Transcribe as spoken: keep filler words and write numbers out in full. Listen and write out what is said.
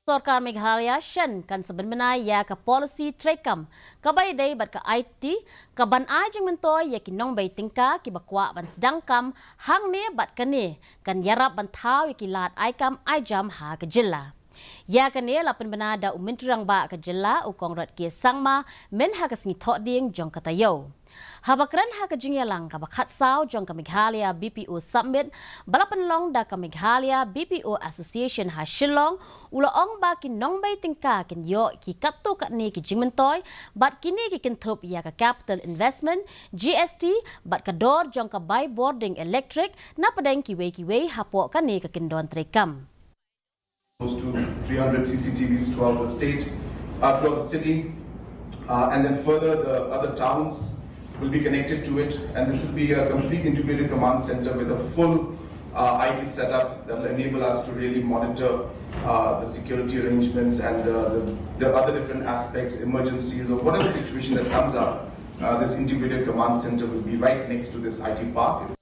Sorkar Meghalaya shen kan sa pynbna ïa ka policy treikam kaba ïadei bad ka I T, kaban ai jingmyntoi ïa ki nongbei tyngka kiba kwah ban sdang kam hangne bad kane kan ïarap ban thaw ïa ki lad ai kam ai jam ha ka jylla. Ïa kane la pynbna da u Myntri Rangbah ka jylla u Conrad K Sangma mynha ka sngi Thohdieng jong ka taïew. Haba kren ha ka jingïalang kaba khatsaw jong ka Meghalaya B P O Summit ba la pynlong da ka Meghalaya B P O Association ha Shillong, u la ong ba ki nongbei tyngka kin ïoh ki katto katne ki jingmyntoi bad kine ki kynthup ïa ka capital investment, G S T, bad ka dor jong ka bai bording electric napdeng kiwei kiwei hapoh kane ka kyndon treikam. Close to three hundred C C T Vs throughout the state, uh, throughout the city, uh, and then further the other towns will be connected to it, and this will be a complete integrated command center with a full uh, I T setup that will enable us to really monitor uh, the security arrangements and uh, the, the other different aspects, emergencies or whatever situation that comes up. Uh, this integrated command center will be right next to this I T park.